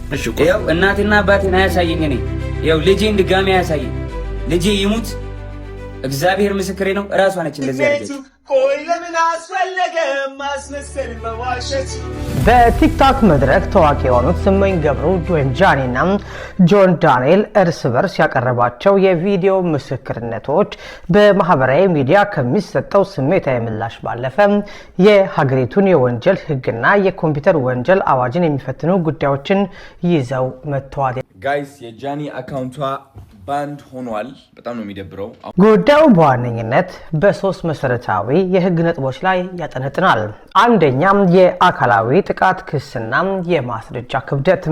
እሺ ቆይ። ይኸው እናትና አባቴን አያሳየኝ። እኔ ይኸው ልጄን ድጋሚ አያሳየኝ። ልጄ ይሙት፣ እግዚአብሔር ምስክሬ ነው። እራሷ ነች እንደዚህ ያደረገችው። ቆይ ለምን አስፈለገ ማስመሰል መዋሸት? በቲክቶክ መድረክ ታዋቂ የሆኑት ስመኝ ገብሩ ወይም ጃኒና ጆን ዳንኤል እርስ በርስ ያቀረቧቸው የቪዲዮ ምስክርነቶች በማህበራዊ ሚዲያ ከሚሰጠው ስሜታዊ ምላሽ ባለፈ የሀገሪቱን የወንጀል ሕግና የኮምፒውተር ወንጀል አዋጅን የሚፈትኑ ጉዳዮችን ይዘው መጥተዋል። Guys፣ የጃኒ account ቷ banned ሆኗል። በጣም ነው የሚደብረው። ጉዳዩ በዋነኝነት በሶስት መሰረታዊ የህግ ነጥቦች ላይ ያጠነጥናል። አንደኛም የአካላዊ ጥቃት ክስና የማስረጃ ክብደት።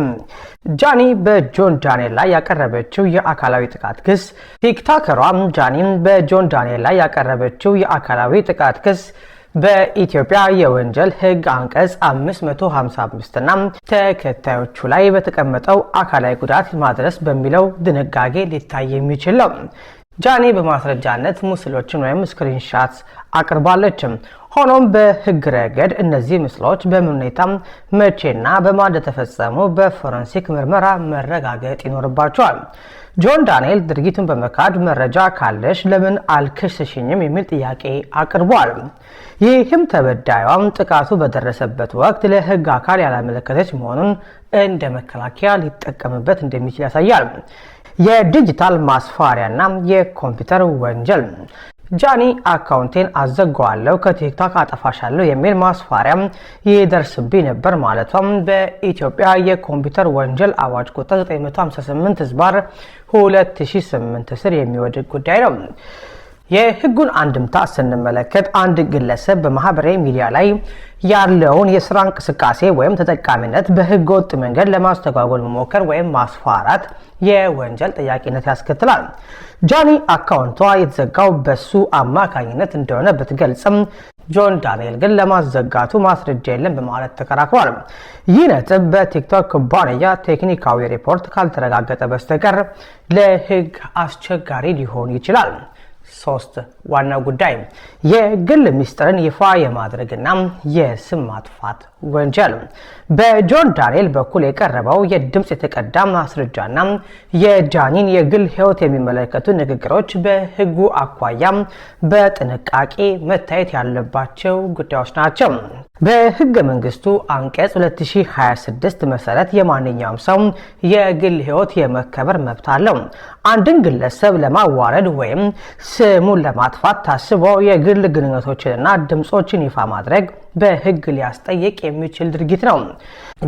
ጃኒ በጆን ዳንኤል ላይ ያቀረበችው የአካላዊ ጥቃት ክስ፣ ቲክቶከሯ ጃኒ በጆን ዳንኤል ላይ ያቀረበችው የአካላዊ ጥቃት ክስ በኢትዮጵያ የወንጀል ህግ አንቀጽ 555 እና ተከታዮቹ ላይ በተቀመጠው አካላዊ ጉዳት ማድረስ በሚለው ድንጋጌ ሊታይ የሚችል ነው። ጃኒ በማስረጃነት ምስሎችን ወይም screenshot አቅርባለች። ሆኖም በህግ ረገድ እነዚህ ምስሎች በምን ሁኔታ፣ መቼና በማን እንደተፈጸሙ በፎረንሲክ ምርመራ መረጋገጥ ይኖርባቸዋል። ጆን ዳንኤል ድርጊቱን በመካድ መረጃ ካለሽ ለምን አልከሰሽኝም የሚል ጥያቄ አቅርቧል። ይህም ተበዳዩም ጥቃቱ በደረሰበት ወቅት ለህግ አካል ያላመለከተች መሆኑን እንደ መከላከያ ሊጠቀምበት እንደሚችል ያሳያል። የዲጂታል ማስፈራሪያና የኮምፒውተር ወንጀል። ጃኒ አካውንቴን አዘጋዋለሁ፣ ከቲክቶክ አጠፋሻለሁ የሚል ማስፈራሪያም ይደርስብኝ ነበር ማለቷም በኢትዮጵያ የኮምፒውተር ወንጀል አዋጅ ቁጥር 958/2008 ስር የሚወድቅ ጉዳይ ነው። የህጉን አንድምታ ስንመለከት አንድ ግለሰብ በማህበራዊ ሚዲያ ላይ ያለውን የስራ እንቅስቃሴ ወይም ተጠቃሚነት በህገ ወጥ መንገድ ለማስተጓጎል መሞከር ወይም ማስፈራራት የወንጀል ጠያቂነት ያስከትላል። ጃኒ አካውንቷ የተዘጋው በሱ አማካኝነት እንደሆነ ብትገልጽም ጆን ዳንኤል ግን ለማዘጋቱ ማስረጃ የለም በማለት ተከራክሯል። ይህ ነጥብ በቲክቶክ ኩባንያ ቴክኒካዊ ሪፖርት ካልተረጋገጠ በስተቀር ለህግ አስቸጋሪ ሊሆን ይችላል። ሶስት፣ ዋና ጉዳይ የግል ሚስጥርን ይፋ የማድረግና የስም ማጥፋት ወንጀል። በጆን ዳንኤል በኩል የቀረበው የድምፅ የተቀዳ ማስረጃና የጃኒን የግል ሕይወት የሚመለከቱ ንግግሮች በሕጉ አኳያ በጥንቃቄ መታየት ያለባቸው ጉዳዮች ናቸው። በሕገ መንግስቱ አንቀጽ 2026 መሰረት የማንኛውም ሰው የግል ሕይወት የመከበር መብት አለው። አንድን ግለሰብ ለማዋረድ ወይም ስሙን ለማጥፋት ታስቦ የግል ግንኙነቶችንና ድምፆችን ይፋ ማድረግ በሕግ ሊያስጠይቅ የሚችል ድርጊት ነው።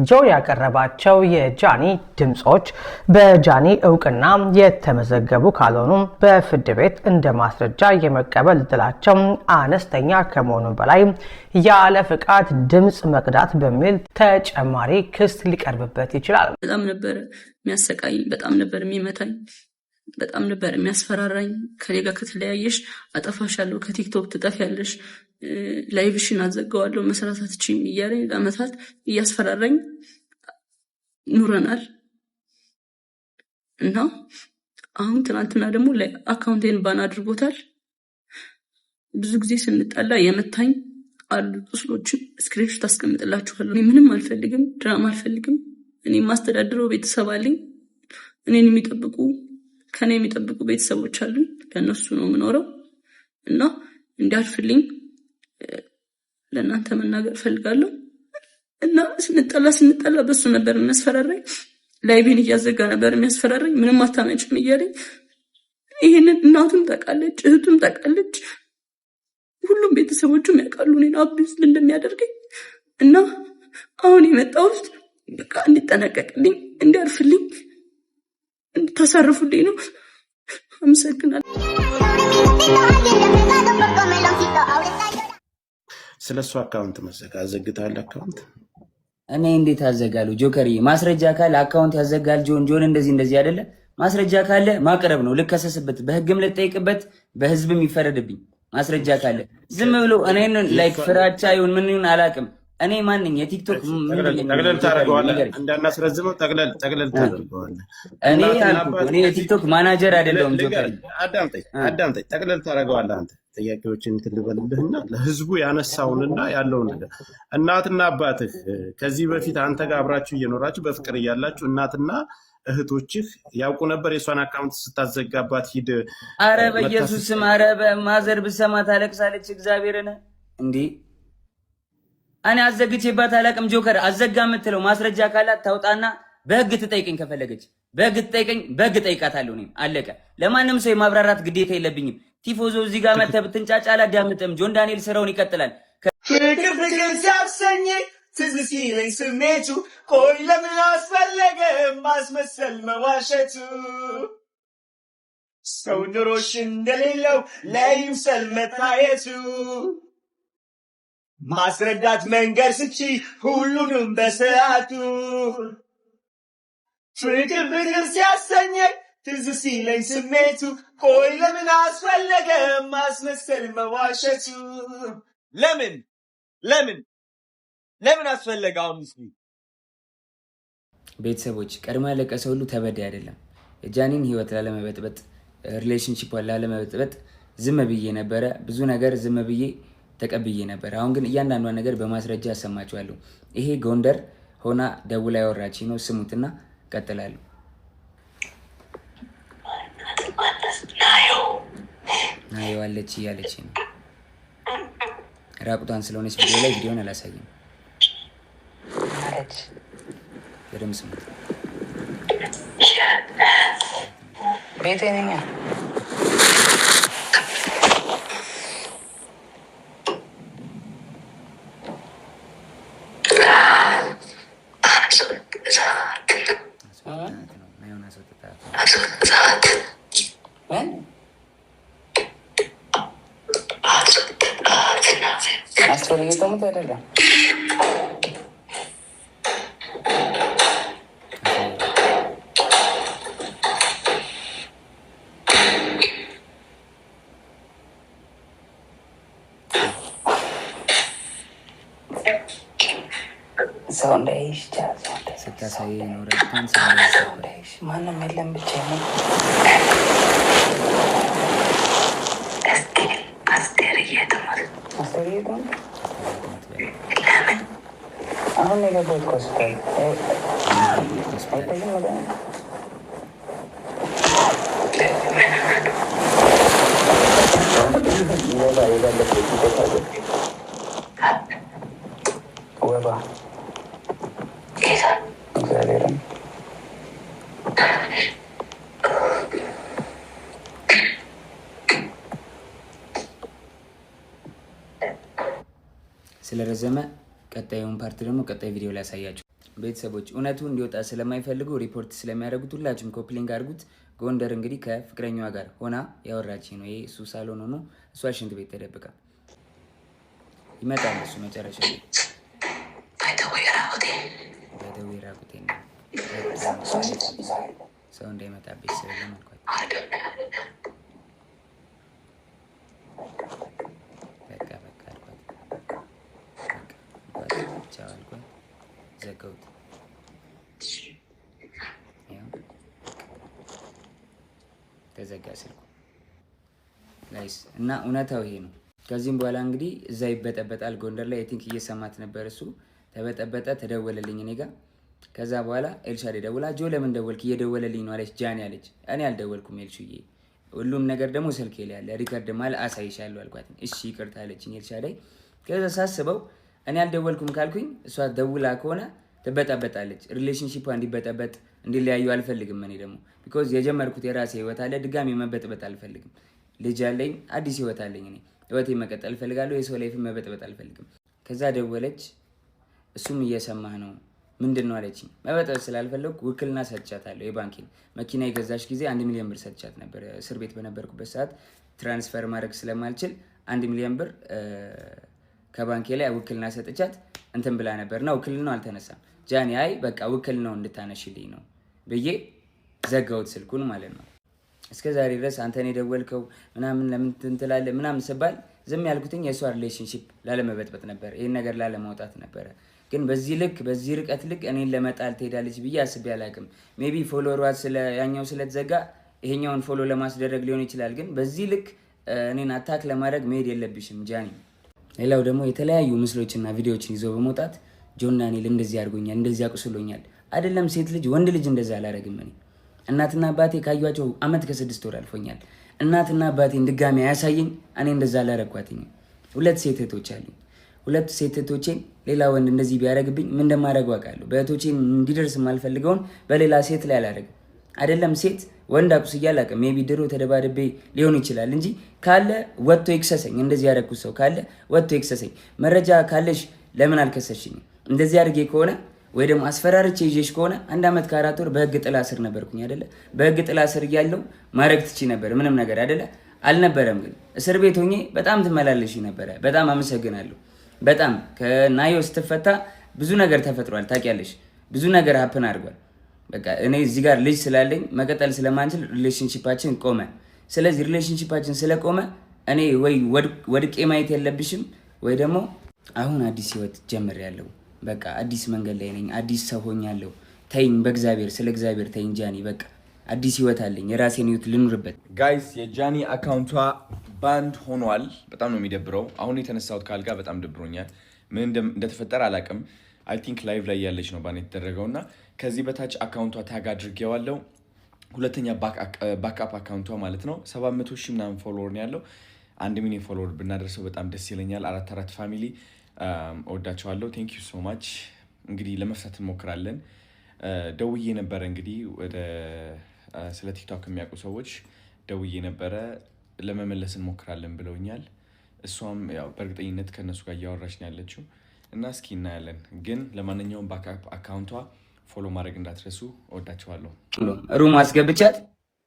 ጆን ያቀረባቸው የጃኒ ድምፆች በጃኒ እውቅና የተመዘገቡ ካልሆኑ በፍርድ ቤት እንደ ማስረጃ የመቀበል ዕድላቸው አነስተኛ ከመሆኑ በላይ ያለ ፍቃድ ድምፅ መቅዳት በሚል ተጨማሪ ክስ ሊቀርብበት ይችላል። በጣም ነበር የሚያሰቃይኝ፣ በጣም ነበር የሚመታኝ፣ በጣም ነበር የሚያስፈራራኝ። ከኔ ጋር ከተለያየሽ አጠፋሻለሁ፣ ከቲክቶክ ትጠፊያለሽ፣ live ሽን አዘጋዋለሁ፣ መስራት አትችይም እያለኝ ለአመታት እያስፈራራኝ ኑረናል። እና አሁን ትናንትና ደግሞ አካውንቴን ban አድርጎታል። ብዙ ጊዜ ስንጣላ የመታኝ አሉ ቁስሎችን screenshot አስቀምጥላችኋለሁ። እኔ ምንም አልፈልግም፣ ድራማ አልፈልግም። እኔ የማስተዳድረው ቤተሰብ አለኝ። እኔን የሚጠብቁ፣ ከኔ የሚጠብቁ ቤተሰቦች አሉኝ። ለእነሱ ነው የምኖረው እና እንዲያርፍልኝ ለእናንተ መናገር እፈልጋለሁ። እና ስንጣላ ስንጣላ በሱ ነበር የሚያስፈራራኝ። Live ኤን እያዘጋ ነበር የሚያስፈራራኝ። ምንም አታመጭም እያለኝ። ይህንን እናቱም ታውቃለች፣ እህቱም ታውቃለች፣ ሁሉም ቤተሰቦቹም ያውቃሉ እኔን abuse እንደሚያደርገኝ። እና አሁን የመጣሁት በቃ እንዲጠነቀቅልኝ፣ እንዲያርፍልኝ፣ እንድታሳርፉልኝ ነው። አመሰግናለሁ። ስለ እሱ አካውንት መዘጋ አዘግተሃል አካውንት? እኔ እንዴት አዘጋለሁ? ጆከርዬ፣ ማስረጃ ካለ አካውንት ያዘጋል። ጆን ጆን እንደዚህ እንደዚህ አይደለ? ማስረጃ ካለ ማቅረብ ነው። ልከሰስበት፣ በህግም ልጠይቅበት፣ በህዝብም ይፈረድብኝ። ማስረጃ ካለ ዝም ብሎ እኔን like ፍራቻ ይሁን ምን ይሁን አላውቅም። እኔ ማንኝ የቲክቶክ ጠቅለል ታደርገዋለህ፣ እንዳናስረዝመው ጠቅለል ጠቅለል ታደርገዋለህ። እኔ አልኩህ፣ እኔ የቲክቶክ ማናጀር አይደለሁም። ጆከር አዳምጠኝ አዳምጠኝ፣ ጠቅለል ታደርገዋለህ አንተ ጥያቄዎችን እንትን ልበልልህና ለህዝቡ ያነሳውንና ያለውን ነገር እናትና አባትህ ከዚህ በፊት አንተ ጋር አብራችሁ እየኖራችሁ በፍቅር እያላችሁ እናትና እህቶችህ ያውቁ ነበር የእሷን account ስታዘጋባት? ሂድ። አረ በኢየሱስ ስም፣ አረ በማዘር ብሰማ ታለቅሳለች። እግዚአብሔርን እንዴ እኔ አዘግቼባት አላቅም። ጆከር አዘጋ የምትለው ማስረጃ ካላት ታውጣና በህግ ትጠይቀኝ። ከፈለገች በህግ ትጠይቀኝ፣ በህግ ጠይቃታለሁ። እኔም አለቀ። ለማንም ሰው የማብራራት ግዴታ የለብኝም። ቲፎዞ እዚህ ጋር መተህ ብትንጫጫ አላዳምጥም። ጆን ዳንኤል ስራውን ይቀጥላል። ፍቅር ፍቅር ሲያሰኘኝ ትዝ ሲለኝ ስሜቱ፣ ቆይ ለምን አስፈለገ ማስመሰል መዋሸቱ? ሰው ኑሮሽ እንደሌለው ለይምሰል መታየቱ፣ ማስረዳት መንገድ ስቺ ሁሉንም በሰዓቱ። ፍቅር ፍቅር ሲያሰኘኝ ትዝ ሲለኝ ስሜቱ፣ ቆይ ለምን አስፈለገ ማስመሰል መዋሸቱ? ለምን ለምን ለምን አስፈለገ? አሁን እስኪ ቤተሰቦች፣ ቀድሞ ያለቀሰ ሁሉ ተበዳይ አይደለም። የጃኒን ህይወት ላለመበጥበጥ፣ relationship ላለመበጥበጥ ዝም ብዬ ነበረ። ብዙ ነገር ዝም ብዬ ተቀብዬ ነበር። አሁን ግን እያንዳንዷን ነገር በማስረጃ አሰማችኋለሁ። ይሄ ጎንደር ሆና ደውላ ያወራች ነው። ስሙትና ቀጥላለሁ። ናየዋለች እያለች ነው። ራቁቷን ስለሆነች ቪዲዮ ላይ ቪዲዮን አላሳይም። በደምብ ስሙት። ቤቴ ነኝ። አስወጥታት ነው። ናየውን አስወጥታት ነው። ምን አስፈልጌ ተሙት አይደለም። ሰው እንዳይሽ ስታሳይ ነው ራቁቷን ሰው እንዳይሰማ። እንዳይሽ ማንም የለም ብቻዬን ነኝ። አስቴርዬ ትሙት። አሁን ነው የገባሁት ከሆስፒታል። አይታይም ወደ ወባ የባለፈው ወባ እግዚአብሔርን። ስለረዘመ ቀጣዩን part ደግሞ ቀጣይ ቪዲዮ ላይ ያሳያችሁ። ቤተሰቦች፣ እውነቱ እንዲወጣ ስለማይፈልጉ ሪፖርት ስለሚያደርጉት ሁላችሁም copy link አድርጉት። ጎንደር እንግዲህ ከፍቅረኛዋ ጋር ሆና ያወራች ነው። ይሄ እሱ ሳሎን ሆኖ እሷ ሽንት ቤት ተደብቃ ይመጣል። እሱ መጨረሻ ላይ በደዌ ራቁቴን ነው፣ ሰው እንዳይመጣብሽ ስለም አልኳት። በቃ በቃ አልኳት። በቃ አልኳት። ቻው አልኳት። ዘጋሁት። ያው ተዘጋ ስልኩ guys። እና እውነታው ይሄ ነው። ከዚህም በኋላ እንግዲህ እዛ ይበጠበጣል ጎንደር ላይ። I think እየሰማት ነበር እሱ። ተበጠበጠ፣ ተደወለልኝ እኔ ጋ። ከዛ በኋላ ኤልሻዴ ደውላ ጆ ለምን ደወልክ? እየደወለልኝ ነው አለች። ጃኒ አለች። እኔ አልደወልኩም ኤልሹዬ፣ ሁሉም ነገር ደግሞ ስልኬ ላይ አለ፣ record ማለ አሳይሻለሁ አልኳት። እሺ ይቅርታ አለችኝ ኤልሻዳይ። ከዛ ሳስበው እኔ አልደወልኩም ካልኩኝ እሷ ደውላ ከሆነ ትበጠበጣለች። Relationship እንዲበጠበጥ እንዲለያዩ አልፈልግም። እኔ ደግሞ because የጀመርኩት የራሴ ህይወት አለ። ድጋሚ መበጥበጥ አልፈልግም። ልጅ አለኝ፣ አዲስ ህይወት አለኝ። እኔ ህይወቴ መቀጠል እፈልጋለሁ። የሰው life መበጥበጥ አልፈልግም። ከዛ ደወለች። እሱም እየሰማህ ነው ምንድን ነው አለችኝ። መበጥበጥ ስላልፈለግኩ ውክልና ሰጥቻታለሁ። የባንኬን መኪና የገዛሽ ጊዜ 1 ሚሊዮን ብር ሰጥቻት ነበር። እስር ቤት በነበርኩበት ሰዓት transfer ማድረግ ስለማልችል 1 ሚሊዮን ብር ከባንኬ ላይ ውክልና ሰጥቻት እንትን ብላ ነበር እና ውክልናው አልተነሳም። ጃኒ አይ በቃ ውክልናው እንድታነሽልኝ ነው ብዬ ዘጋሁት ስልኩን ማለት ነው። እስከ ዛሬ ድረስ አንተን የደወልከው ምናምን ለምን እንትን ትላለህ ምናምን ስባል ዝም ያልኩትኝ የእሷ relationship ላለመበጥበጥ ነበር፣ ይህን ነገር ላለማውጣት ነበረ። ግን በዚህ ልክ በዚህ ርቀት ልክ እኔን ለመጣል ትሄዳለች ብዬ አስቤ አላውቅም። Maybe follower ዋ ያኛው ስለተዘጋ ይሄኛውን follow ለማስደረግ ሊሆን ይችላል። ግን በዚህ ልክ እኔን attack ለማድረግ መሄድ የለብሽም ጃኒ። ሌላው ደግሞ የተለያዩ ምስሎችና ቪዲዮዎችን ይዞ በመውጣት ጆን ዳንኤል እንደዚህ አድርጎኛል፣ እንደዚህ አቁስሎኛል። አይደለም ሴት ልጅ ወንድ ልጅ እንደዛ አላደርግም። እኔ እናትና አባቴ ካዩቸው አመት ከ6 ወር አልፎኛል። እናትና አባቴን ድጋሚ አያሳየኝ። እኔ እንደዛ አላረኳትኝም። ሁለት ሴት እህቶች አሉኝ። ሁለት ሴት እህቶቼን ሌላ ወንድ እንደዚህ ቢያደርግብኝ ምን እንደማደርገው አውቃለሁ። በእህቶቼ እንዲደርስ የማልፈልገውን በሌላ ሴት ላይ አላደርግም። አይደለም ሴት ወንድ አቁስዬ አላውቅም። Maybe ድሮ ተደባድቤ ሊሆን ይችላል እንጂ ካለ ወጥቶ ይክሰሰኝ። እንደዚህ ያደረኩት ሰው ካለ ወጥቶ ይክሰሰኝ። መረጃ ካለሽ ለምን አልከሰሽኝም? እንደዚህ አድርጌ ከሆነ ወይ ደግሞ አስፈራርቼ ይዤሽ ከሆነ 1 ዓመት ከ4 ወር በህግ ጥላ ስር ነበርኩኝ አይደለ? በህግ ጥላ ስር እያለሁ ማድረግ ትቺ ነበር ምንም ነገር አይደለ? አልነበረም። ግን እስር ቤት ሆኜ በጣም ትመላለሽ ነበረ። በጣም አመሰግናለሁ። በጣም ከናዮ ስትፈታ ብዙ ነገር ተፈጥሯል። ታውቂያለሽ፣ ብዙ ነገር happen አድርጓል። በቃ እኔ እዚህ ጋር ልጅ ስላለኝ መቀጠል ስለማንችል relationship ኣችን ቆመ። ስለዚህ relationship ኣችን ስለቆመ እኔ ወይ ወድቄ ማየት የለብሽም ወይ ደግሞ አሁን አዲስ ህይወት ጀምሬያለሁ። በቃ አዲስ መንገድ ላይ ነኝ። አዲስ ሰው ሆኛለሁ። ተይኝ፣ በእግዚአብሔር ስለ እግዚአብሔር ተይኝ ጃኒ። በቃ አዲስ ህይወት አለኝ። የራሴን ህይወት ልኑርበት። Guys፣ የጃኒ account ዋ banned ሆኗል። በጣም ነው የሚደብረው። አሁን የተነሳሁት ካልጋ በጣም ደብሮኛል። ምን እንደተፈጠረ አላውቅም። I think live ላይ ያለች ነው ban የተደረገው እና ከዚህ በታች account ዋ tag አድርጌዋለሁ። ሁለተኛ backup account ዋ ማለት ነው። 700,000 ምናምን follower ነው ያለው። 1 ሚሊዮን follower ብናደርሰው በጣም ደስ ይለኛል። አራት አራት family እወዳቸዋለሁ። Thank you so much። እንግዲህ ለመፍታት እንሞክራለን። ደውዬ ነበረ፣ እንግዲህ ወደ ስለ ቲክቶክ የሚያውቁ ሰዎች ደውዬ ነበረ። ለመመለስ እንሞክራለን ብለውኛል። እሷም ያው በእርግጠኝነት ከእነሱ ጋር እያወራች ነው ያለችው እና እስኪ እናያለን። ግን ለማንኛውም backup account ዋ follow ማድረግ እንዳትረሱ። እወዳቸዋለሁ። Room አስገብቻት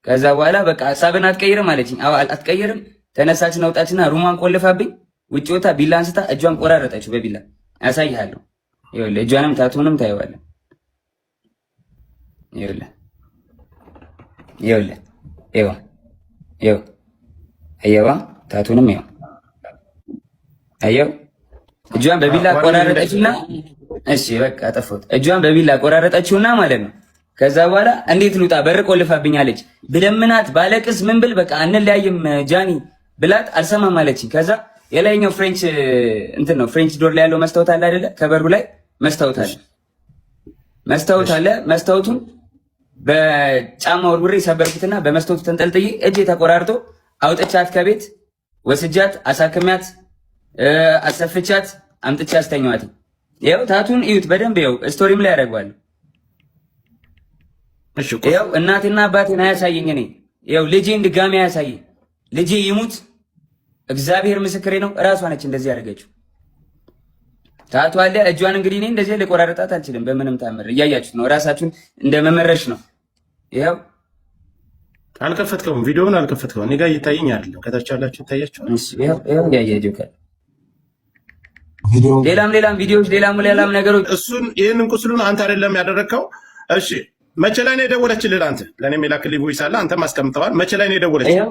ከዛ በኋላ በቃ ሀሳብን አትቀይርም አለችኝ። አዎ አትቀይርም። ተነሳችና ወጣችና room ዋን ቆልፋብኝ ውጭ ወታ ቢላ አንስታ እጇን ቆራረጠችው በቢላ። አሳይሃለሁ። ይኸውልህ እጇንም tattoo ንም ታየዋለህ። ይኸውልህ ይኸውልህ ይኸው ይኸው አየዋ tattoo ንም ይኸው አየው እጇን በቢላ ቆራረጠችና፣ እሺ በቃ አጠፋሁት። እጇን በቢላ ቆራረጠችውና ማለት ነው። ከዛ በኋላ እንዴት ልውጣ በር ቆልፋብኛለች። ብለምናት ባለቅስ ምን ብል በቃ አንለያይም ጃኒ ብላት አልሰማም አለችኝ። ከዛ የላይኛው French እንትን ነው፣ French door ላይ ያለው መስታወት አለ አይደለ? ከበሩ ላይ መስታወት አለ፣ መስታወት አለ። መስታወቱን በጫማ ወርውሬ ሰበርኩትና በመስታወቱ ተንጠልጥዬ እጄ ተቆራርጦ አውጥቻት ከቤት ወስጃት አሳክሚያት አሰፍቻት አምጥቻ አስተኛዋት። ይኸው tattoo ን እዩት በደንብ፣ ይኸው story ም ላይ ያደርገዋለሁ። ይኸው እናቴና አባቴን አያሳየኝ። እኔ ይኸው ልጄን ድጋሚ አያሳየኝ። ልጄ ይሙት እግዚአብሔር ምስክሬ ነው። እራሷ ነች እንደዚህ ያደረገችው። Tattoo አለ እጇን። እንግዲህ እኔ እንደዚህ ልቆራረጣት አልችልም በምንም ታምር። እያያችሁት ነው። እራሳችሁን እንደ መመረሽ ነው። ይኸው። አልከፈትከውም፣ ቪዲዮውን አልከፈትከውም። እኔ ጋር እየታየኝ አይደለም። ከታች ያላችሁ ይታያችኋል። ይኸው እያያችሁ ሌላም ሌላም ቪዲዮዎች ሌላም ሌላም ነገሮች። እሱን ይህንን ቁስሉን አንተ አይደለም ያደረግከው። እሺ መቼ ላይ ነው የደወለችልህ? አንተ ለእኔም የላክልኝ voice አለ፣ አንተም አስቀምጠዋል። መቼ ላይ ነው የደወለችልህ?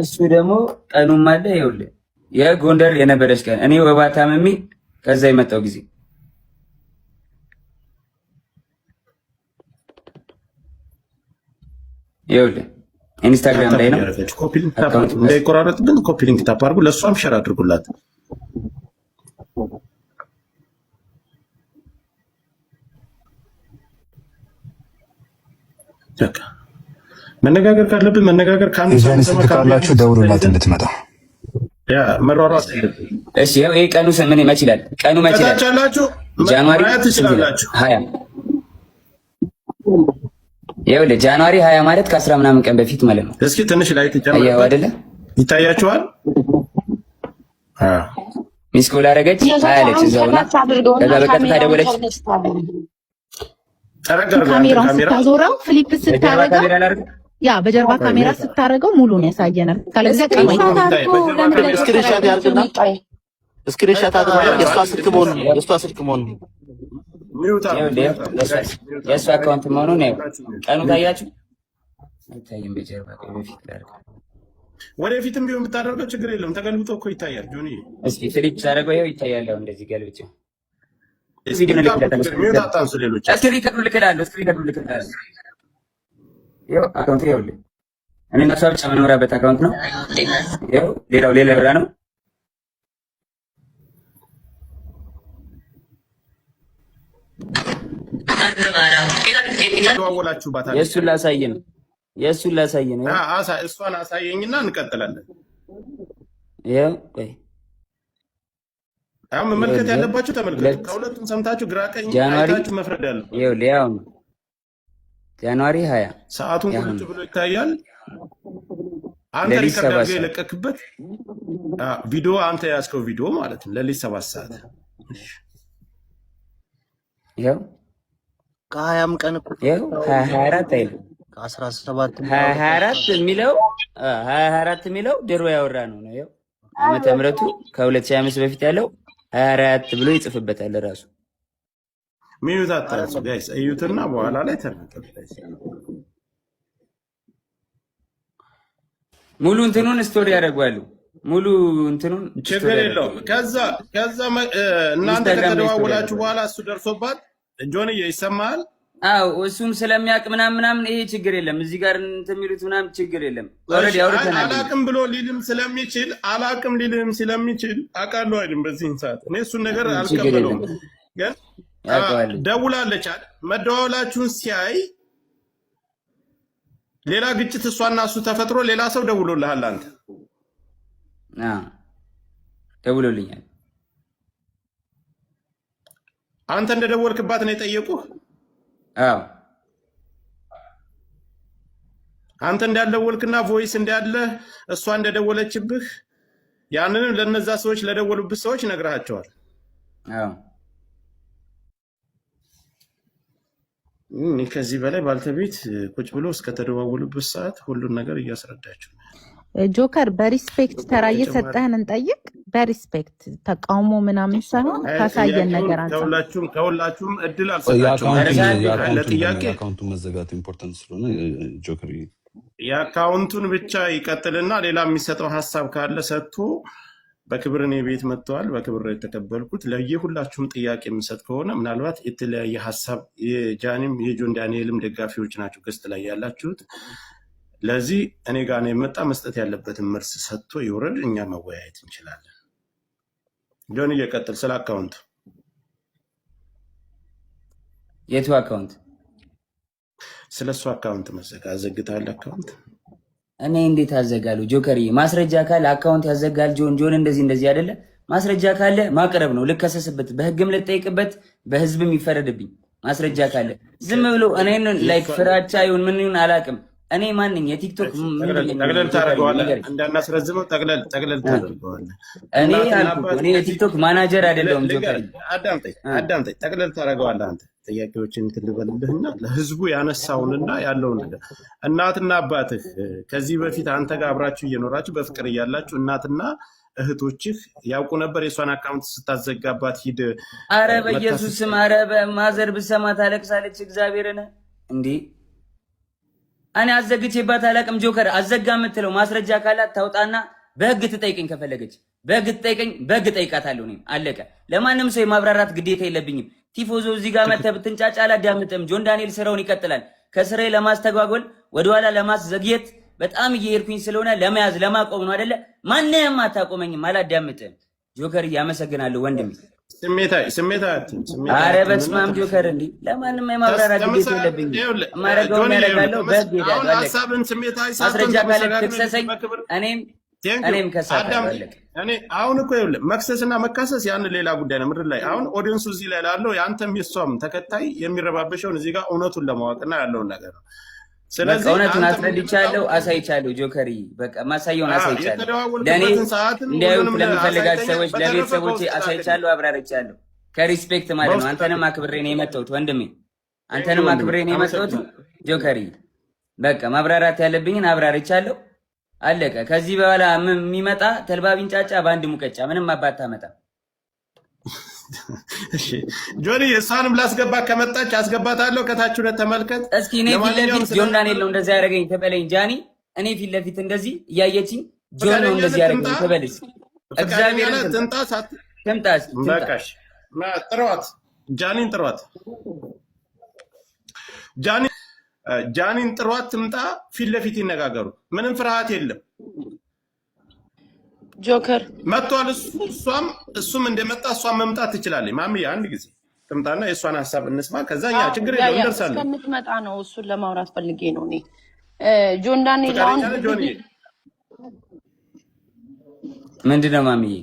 እሱ ደግሞ ቀኑም አለ። ይኸውልህ የጎንደር የነበረች ቀን እኔ ወባ ታምሜ ከዛ የመጣው ጊዜ። ይኸውልህ ኢንስታግራም ላይ ነው። Copy link tap እንዳይቆራረጥ ግን copy link tap አድርጉ። ለእሷም share አድርጉላት። በቃ መነጋገር ካለብን መነጋገር ከአንዱ የጃኒ ስልክ ካላችሁ ደውሉላት እንድትመጣ። ያ መሯሯጥ የለብንም። እሺ ይኸው ይሄ ቀኑ ምን መች ይላል? ቀኑ መች ይላል? ከታች ያላችሁ January ማየት ትችላላችሁ። 20። ይኸውልህ January 20 ማለት ከአስራ ምናምን ቀን በፊት ማለት ነው። እስኪ ትንሽ ላይ አየኸው ትጨምርበት አይደለ? ይታያችኋል። Missed call አደረገች 20 አለች እዛውና ከዛ በቀጥታ ደወለች። ጠረግ አድርገው አንተ ካሜራውን ካሜራ ስታዞረው flip በጀርባ ስታረገው ካሜራ ላድርግ። ያ በጀርባ ካሜራ ስታረገው ሙሉን ያሳየናል። ካለዚያ ቀኑ ሙሉ አይታይም። ይታይ። በጀርባ ካሜራ Screenshot ያርግና screenshot አድርጎ የእሷ ስልክ መሆኑን የእሷ ስልክ መሆኑን Mute አድርጉ፣ ይኸውልህ Mute አድርጉ guys፣ mute የእሷ አድርጉ። Account መሆኑን ይኸው ቀኑ ታያችሁ አይታይም። በጀርባ ቆይ በፊት ላድርግ። ወደፊትም ቢሆን ብታደርገው ችግር የለውም። ተገልብጦ እኮ ይታያል ጆኒ። እስኪ flip ሳደርገው ይኸው ይታያል። አሁን እንደዚህ ገልብጬው እስኪ ቪዲዮ እልክለታለሁ። Mute አታንሱ ሌሎች። Screen record ልክላለሁ። Screen record ልክላለሁ። ይኸው account ይኸውልህ፣ እኔ እና እሷ ብቻ የምኖራበት account ነው። ይኸው ሌላው ሌላ ብራ ነው። ተደዋወላችሁባት አለ። የእሱን ላሳይ ነው። የእሱን ላሳይ ነው። እሷን አሳየኝና እንቀጥላለን። ይኸው ቆይ አሁን መመልከት ይኸውልህ፣ ያለባችሁ ተመልከቱ። ሁለት ከሁለቱም ሰምታችሁ ግራ ቀኝ January አይታችሁ መፍረድ ያለባችሁ። ይኸውልህ፣ ያው ነው January 20 ሰዓቱን ያሁን ቁልጭ ብሎ ይታያል። አንተ ሌሊት record 7 አድርገህ ሰዓት የለቀክበት ቪዲዮ አንተ የያዝከው ቪዲዮ ማለት ነው። ሌሊት 7 ሰዓት። ይኸው ከ20ም ቀን እኮ ይኸው 2024 አይልም። ከ17 2024 የሚለው 2024 የሚለው ድሮ ያወራ ነው ነው። ይኸው ዓመተ ምሕረቱ ከ2025 በፊት ያለው 24 ብሎ ይጽፍበታል ራሱ። Mute አታንሱ guys፣ እዩትና በኋላ ላይ ተናገሩ። ሙሉ እንትኑን story ያደርጓሉ። ሙሉ እንትኑን story ችግር የለውም። ያደርጓሉ። ከዛ እናንተ ኢንስታግራም ላይ story ከተደዋወላችሁ ያደርጓሉ። በኋላ እሱ ደርሶባት ጆንዬ ይሰማሃል? አዎ እሱም ስለሚያውቅ ምናምን ምናምን ይሄ ችግር የለም። እዚህ ጋር እንትን የሚሉት ምናምን ችግር የለም። እሺ Already አይ አውርተናል። አላቅም ብሎ ሊልም ስለሚችል አላቅም ሊልም ስለሚችል አውቃለሁ አይልም። በዚህን ሰዓት እኔ እሱን ነገር ችግር አልቀበለውም። የለም። ግን ያውቀዋል። ደውላለች አይደል? መደዋወላችሁን ሲያይ ሌላ ግጭት እሷና እሱ ተፈጥሮ ሌላ ሰው ደውሎልሃል አንተ። አዎ ደውሎልኛል። አንተ እንደደወልክባት ነው የጠየቁህ። አዎ አንተ እንዳልደወልክና voice እንዳለ እሷ እንደደወለችብህ ያንንም ለነዛ ሰዎች ለደወሉብህ ሰዎች ነግረሃቸዋል። አዎ እኔ ከዚህ በላይ ባልተቤት ቁጭ ብሎ እስከተደዋወሉበት ሰዓት ሁሉን ነገር እያስረዳቸው ነው። ጆከር በ respect ተራ ተጨማሪ እየሰጠህን እንጠይቅ። በ respect ተቃውሞ ምናምን ሳይሆን አይ ካሳየን ጥያቄውን ነገር አንጻር ከሁላችሁም እድል አልሰጣቸውም። ለጥያቄ የ account ኡን መዘጋት important ስለሆነ ጆከር የ account ኡን ብቻ ይቀጥልና ሌላ የሚሰጠው ሀሳብ ካለ ሰጥቶ በክብር እኔ ቤት መጥተዋል። በክብር ነው የተቀበልኩት። ለየሁላችሁም ጥያቄ የምሰጥ ከሆነ ምናልባት የተለያየ ሀሳብ የጃኒም የጆን ዳንኤልም ደጋፊዎች ናቸው guest ላይ ያላችሁት። ለዚህ እኔ ጋር ነው የመጣ መስጠት ያለበትን መልስ ሰጥቶ ይውረድ። እኛ መወያየት እንችላለን። ጆን እየቀጥል ስለ account ኡ። የቱ account? ስለ እሱ account መዘጋ አዘግተሃል account። እኔ እንዴት አዘጋለሁ? ጆከርዬ ማስረጃ ካለ account ያዘጋል። ጆን ጆን እንደዚህ እንደዚህ አይደለ? ማስረጃ ካለ ማቅረብ ነው። ልከሰስበት፣ በህግም ልጠይቅበት፣ በህዝብም ይፈረድብኝ። ማስረጃ ካለ ዝም ብሎ እኔን like ፍራቻ ይሁን ምን ይሁን አላውቅም። እኔ ማንኝ የቲክቶክ ምንድን ነኝ? ጠቅለል ጆከርዬ ታደርገዋለህ፣ ንገረኝ። እንዳናስረዝመው ጠቅለል ጠቅለል ታደርገዋለህ። እኔ እናትና አልኩህ እኮ አባት እኔ የቲክቶክ ማናጀር አይደለሁም ልንገርህ፣ ጆከርዬ። አዳምጠኝ አዳምጠኝ፣ ጠቅለል ታደርገዋለህ አንተ። ጥያቄዎችን እንትን ልበልልህና ለህዝቡ ያነሳውንና ያለውን ነገር እናትና አባትህ ከዚህ በፊት አንተ ጋር አብራችሁ እየኖራችሁ በፍቅር እያላችሁ እናትና እህቶችህ ያውቁ ነበር? የእሷን account ስታዘጋባት ሂድ አረ መታ በኢየሱስ ስም፣ አረ በ mother ብሰማ ታለቅሳለች። እግዚአብሔርን እንዴ እኔ አዘግቼባት አላቅም። ጆከር አዘጋ የምትለው ማስረጃ ካላት ታውጣና በህግ ትጠይቀኝ። ከፈለገች በህግ ትጠይቀኝ፣ በህግ ጠይቃታለሁ። እኔም አለቀ። ለማንም ሰው የማብራራት ግዴታ የለብኝም። ቲፎዞ እዚህ ጋር መተህ ብትንጫጫ አላዳምጥም። ጆን ዳንኤል ስራውን ይቀጥላል። ከስራዬ ለማስተጓጎል ወደኋላ ለማስዘግየት በጣም እየሄድኩኝ ስለሆነ ለመያዝ ለማቆም ነው አይደለ? ማንም አታቆመኝም። አላዳምጥም። ጆከር እያመሰግናለሁ ወንድሜ። ስሜታዊ ስሜታዊ አትሁን፣ ስሜታዊ አረ አትሁንና በስመ አብ ጆከር፣ እንዲህ ለማንም የማብራራት ግዴታ የለብኝም። የማደርገውን ጆኒ ያደርጋለሁ፣ በህግ አሁን እሄዳለሁ። አለቀ። ሀሳብን ስሜታዊ ሳትሆን ማስረጃ ካለ ተመሰጋግነን ትክሰሰኝ፣ በክብር እኔም Thank you። እኔም ከሳታለሁ። አዳምጠኝ። አለቀ። እኔ አሁን እኮ ይኸውልህ መክሰስና መካሰስ ያን ሌላ ጉዳይ ነው። ምድር ላይ አሁን audience ኡ እዚህ ላይ ላለው የአንተም የእሷም ተከታይ የሚረባበሸውን እዚህ ጋር እውነቱን ለማወቅና ያለውን ነገር ነው። በቃ ስለዚህ እውነቱን አንተ አስረድቻለሁ፣ አሳይቻለሁ። ጆከሪ በቃ ማሳየውን አሳይቻለሁ። ለእኔ የተደዋወልክበትን ሰዓትም እንዲያዩት ሁሉንም ለምፈልጋቸው አሳይተኛል። ሰዎች በተረፈ ለቤተሰቦቼ በውስጥ ላክልኝ፣ አሳይቻለሁ፣ አብራርቻለሁ። ከ respect ማለት ነው። በውስጥ አንተንም ላክልኝ። አክብሬ ነው የመጣሁት ወንድሜ፣ Thank you አንተንም ወንድሜ፣ አክብሬ ነው የመጣሁት አመሰግናለሁ። ጆከሪ። በቃ ማብራራት ያለብኝን አብራርቻለሁ። አለቀ። ከዚህ በኋላ የሚመጣ ተልባ ቢንጫጫ በአንድ ሙቀጫ ምንም አባት ታመጣ። እሺ ጆኒ፣ እሷንም ላስገባ ከመጣች አስገባታለሁ። ከታች ሁለት ተመልከት። እስኪ እኔ ፊት ለማንኛውም ለፊት ጆን ዳንኤል ነው እንደዚህ ያደረገኝ ትበለኝ ጃኒ። እኔ ፊት ለፊት እንደዚህ እያየችኝ ጆን ነው ፈቃደኛ እንደዚህ ነህ ያደረገኝ ትምጣ። ትበል እስኪ። ፈቃደኛ እግዚአብሔርን ነህ ትምጣ ትምጣ። ሳት ትምጣ እስኪ ትምጣ። በቃሽ፣ ጥሯት፣ ጃኒን ጥሯት፣ ጃኒን ጥሯት፣ ትምጣ። ፊት ለፊት ይነጋገሩ። ምንም ፍርሃት የለም። ጆከር መጥቷል እሱ፣ እሷም እሱም እንደመጣ እሷም መምጣት ትችላለች። ማሚዬ አንድ ጊዜ ትምጣና የእሷን ሀሳብ እንስማ። ከዛ እኛ ችግር ያ የለም ያ እንደርሳለን። እስከምትመጣ ነው እሱን ለማውራት ፈልጌ ነው እኔ። ጆን ዳንኤል አሁን ፈቃደኛ ነህ ጆንዬ? ምንድን ነው ማሚዬ?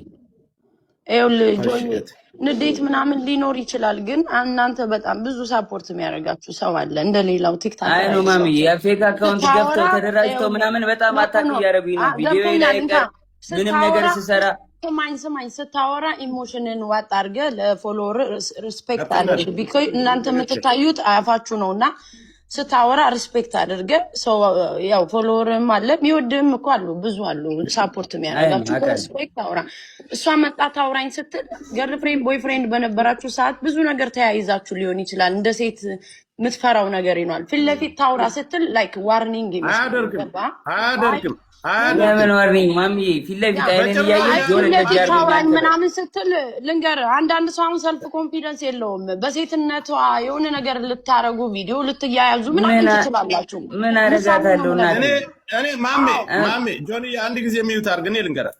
ይኸውልህ እሺ ጆኒ እህቴ። ንዴት ምናምን ሊኖር ይችላል፣ ግን እናንተ በጣም ብዙ support የሚያደርጋችሁ ሰው አለ። እንደ ሌላው አይ TikToker ነው አይደለም። ማሚዬ፣ የ fake account ገብተው ስታወራ ተደራጅተው ይኸውልህ ምናምን በጣም no attack no እያደረጉኝ ነው። ቪዲዮ ላይ ገብቶኛል። እንካ አይቀር ምንም ነገር ስታወራ ስሰራ ስማኝ ስማኝ፣ ስታወራ emotion ን ዋጥ አድርገህ ለ follower respect ገብቶኛል። አድርግ። because እናንተ የምትታዩት አፋችሁ ነው እና ስታወራ respect አድርገህ ሰው ያው follower ም አለ የሚወድህም እኮ አሉ፣ ብዙ አሉ support አይ ነው የሚያደርጋችሁ። አውቃለሁ። በ respect አውራ። እሷ መጣ ታውራኝ ስትል girlfriend boyfriend በነበራችሁ ሰዓት ብዙ ነገር ተያይዛችሁ ሊሆን ይችላል። እንደ ሴት የምትፈራው ነገር ይኗል። ፊት ለፊት ታውራ ስትል like warning ይመስላል። አያደርግም፣ ገባ? አያደርግም፣ ለምን አያደርግም። warning ማሚዬ? ፊት ለፊት አይንን በጭራሽ እያየች አይ ጆን ፊት እንደዚህ ለፊት አድርጎኛል ታውራኝ ትበል። ምናምን ስትል ልንገር፣ አንዳንድ ሰው አሁን self confidence የለውም። በሴትነቷ የሆነ ነገር ልታረጉ ቪዲዮ ልትያያዙ ምናምን ምን ትችላላችሁ። ምን ምሳሌ ነው አደርጋታለሁ የምነግርህ። እናቴ? እኔ ማሜ አዎ ማሜ ጆንዬ አንድ ጊዜ mute አድርግ፣ እኔ ልንገራት።